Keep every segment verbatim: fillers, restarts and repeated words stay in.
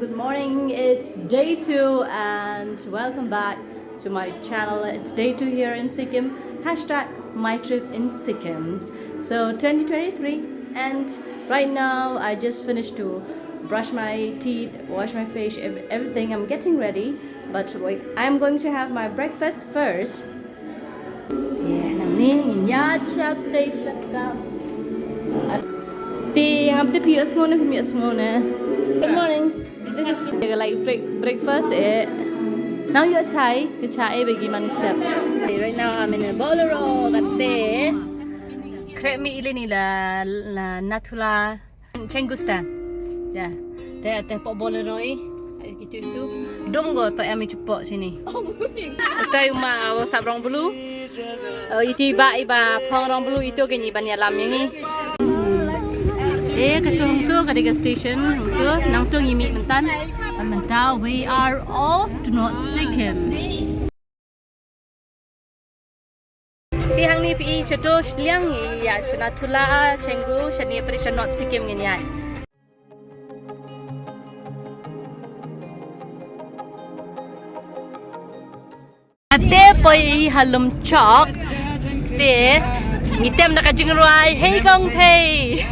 Good morning, it's day two and welcome back to my channel. It's day two here in Sikkim. Hashtag my trip in Sikkim. So twenty twenty-three, and right now I just finished to brush my teeth, wash my face, ev- everything. I'm getting ready, but wait, I'm going to have my breakfast first. Yeah, nangne ngin ïaid shatei sha kam. Te ngam tip phi ïohsngew ne phim ïohsngew ne. Good morning. This is like break, breakfast eh. Nang ïoh chai, ka chai eh bagi man step. Right now I'm in a Bolero kate. Krep mi ile ni la la Nathula. Chengustan. Ya. Te te pok Bolero i. Gitu itu. Dong go to ami cepok sini. Te uma awo sap rong bulu. Oh, iti ba iba phong rong bulu itu ke ni ban ïalam ini. Eh, katu hong tu ka dega station hong tu nang tu ngi mih mentan. Mentan we are off to North Sikkim. Ti hangne phi i shato shliang i ya shana thula chengu shani pari sha North Sikkim ngin ïai. Ate poi i halum chok te ngi tem da ka jingrwai hei kong thei.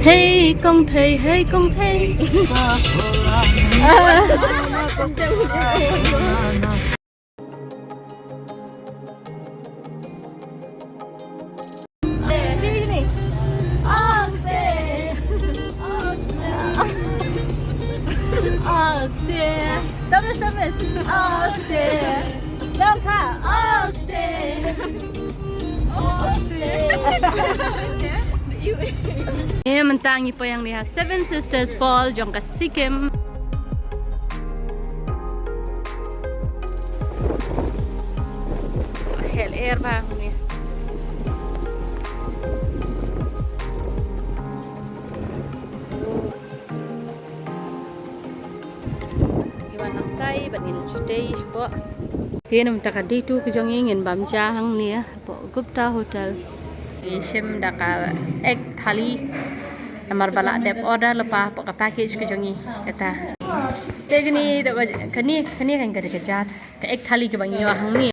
Hei kong thei, hei kong thei. Sini, sini. Aste. Aste. Aste. Tamis, tamis. Aste. Dangka. Aste. Aste. Eh, mynta ngi poi hangne ha Seven Sisters Fall jong ka Sikkim. Hel air ba hangne. Ngi wan nangtai bad ngin shu tei shapoh. Te mynta ka day two ka jong ngi ngin bam ja hangne hapoh Gupta Hotel. Ngi shim da ka egg thali. Namar ba la dep order lypa hapoh ka package ka jong ngi kata. Te kane da ba kane kane kan ka da ka jat. Ka egg thali kaba ngi ïoh hangne.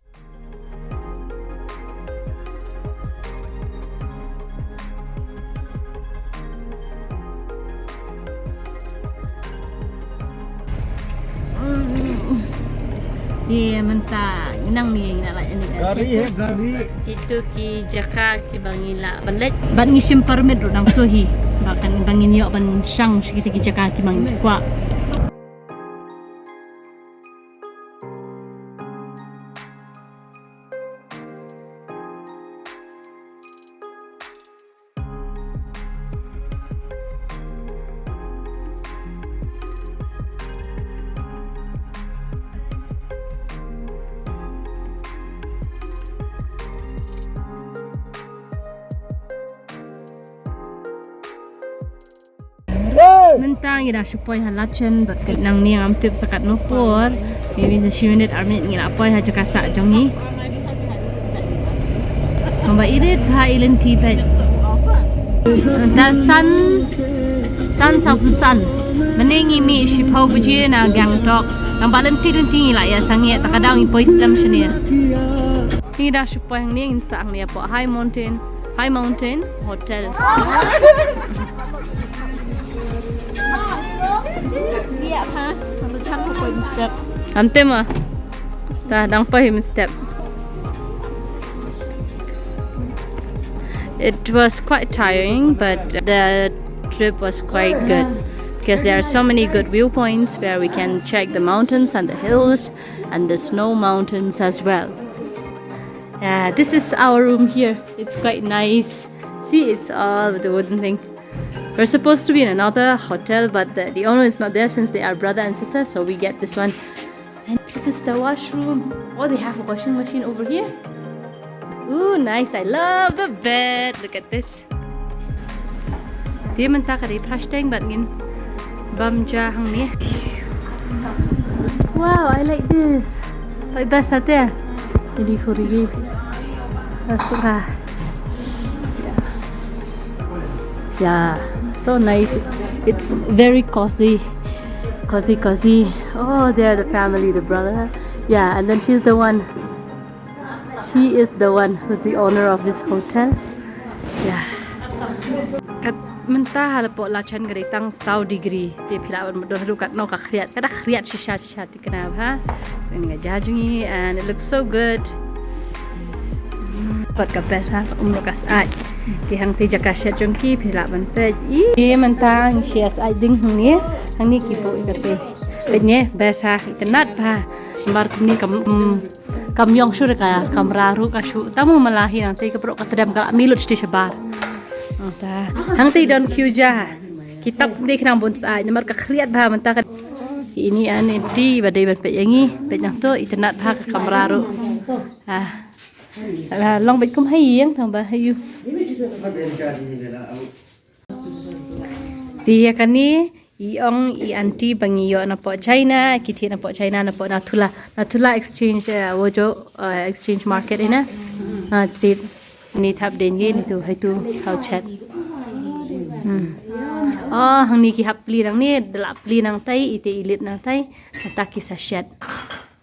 Ye mynta nang ni na la ini kan. Gari hai gari. Itu ki jaka kiba ngi lah ban leit. Bad ngi shim permit ruh nangtu hi. Ba kan ba ngin ïoh ban shang sha kita ki jaka kiba ngi kwah. Mynta ngi da shu poi ha Lachen bad ka nang ni ngam tip sa katno por. Maybe sa shi minit ar minit ngi la poi ha jaka sah jong ngi. Haba irit ha i lynti peit. Da san san sa phew san. Mynne ngi mih shiphew baje na Gangtok. Nang ba lynti lynti ngi la ïa sangeh ta ka daw ngi poi slem shane. Ngi da shu poi hangne ngin sah hangne hapoh High Mountain, High Mountain Hotel. Ante ma. Ta dang poi mynstep. It was quite tiring, but the trip was quite good because there are so many good viewpoints where we can check the mountains and the hills and the snow mountains as well. Yeah, this is our room here. It's quite nice. See, it's all with the wooden thing. We're supposed to be in another hotel, but the, the owner is not there since they are brother and sister, so we get this one. And this is the washroom. Oh, they have a washing machine over here. Ooh, nice. I love the bed. Look at this. Te mynta ka dei phrashteng bad ngin bam ja hangne. Wow, I like this. Like that sate. Ini khuri. Masuk ha. Yeah, so nice. It's very cozy. Cozy, cozy. Oh, they're the family, the brother. Yeah, and then she's the one. She is the one who's the owner of this hotel. Yeah. Kat mynta ha la pok la chen ka dei tang saw degree. Te phi lah ban don ruh katno ka khriat, ka da khriat shisha shisha te kane bha. Peit ka jaka jong ngi and it looks so good. Pat ka best ha, um ruh ka syaid. Te hangtei jaka shet jong ki phi lah ban peit. Ih, mynta ngi shet syaid ding hangne. Hangne ki buh ïa katei. Peit ne, best ha, itynnad bha. Namar kumne kam, mm, kam ïong shuh ka kamra ruh ka shu. Tang mo mala hi hangtei ka baroh ka tdem ka la mih lut shatei shabar. Hangta. Hangtei don khiew ja. Ki tap dei ki nang bun syaid namar ka khriat bha mynta ka. Ini aunty ba dei ban peit ïa ngi, peit nangto itynnad bha ka kamra ruh. Ah. Lah long beit kum ha ïing tang ba ha ïew. Te ïa kane i ong i aunty ba ngi ïoh napoh China, ki thied napoh China, napoh Nathula. Nathula exchange, eh, Wuzhou, eh, exchange market ina. Ah, trade. Ni thap den ge ni tu, hai tu, thau chat. Hmm. Oh, hangne ki hap plie nangne, da lah plie nangtai, ite i leit nangtai, ta ki sa shet.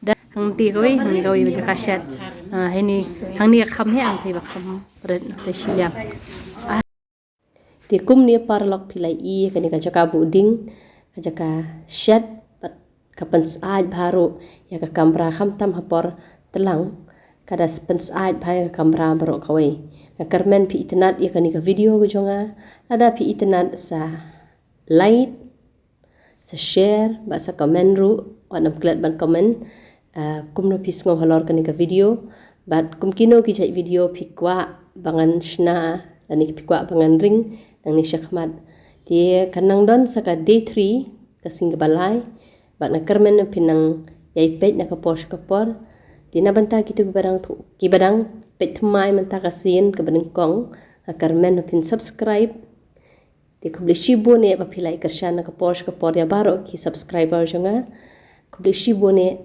Da hangtei kawei, hangne kawei ba jaka shet. Ah, hangne, hangne ka kham hi, hangtei ba kham rit, nangtei shiliang. Te kumne paralok phi la ïohi kane ka jaka buh ding, ka jaka shet, bad ka pynsyaid bha ruh ïa ka kamra khamtam ha por tlang, ka da pynsyaid bha ïa ka kamra baroh kawei. Nga kyrmen phi itynnad ïa kane ka video ka jong nga, lada phi itynnad sa like, sa share, bad sa comment ruh, wat nym klet ban comment, ah, kumno phi sngew halor kane ka video, bad kum kino ki jait video phi kwah ba ngan shna, lane phi kwah ba ngan ring, nangne shakhmat. Te kan nang don sa ka day three, ka sngi kaba lai, bad nga kyrmen phin nang ïai peit na ka por sha ka por. Te na bynta kito kiba dang thu, kiba dang peit thymmai mynta ka sien kaba nyngkong, nga kyrmen phin subscribe. Te khublei shibun eh ba phi la ïa kyrshan na ka por sha ka por ïa baroh ki subscriber jong nga. Khublei shibun eh,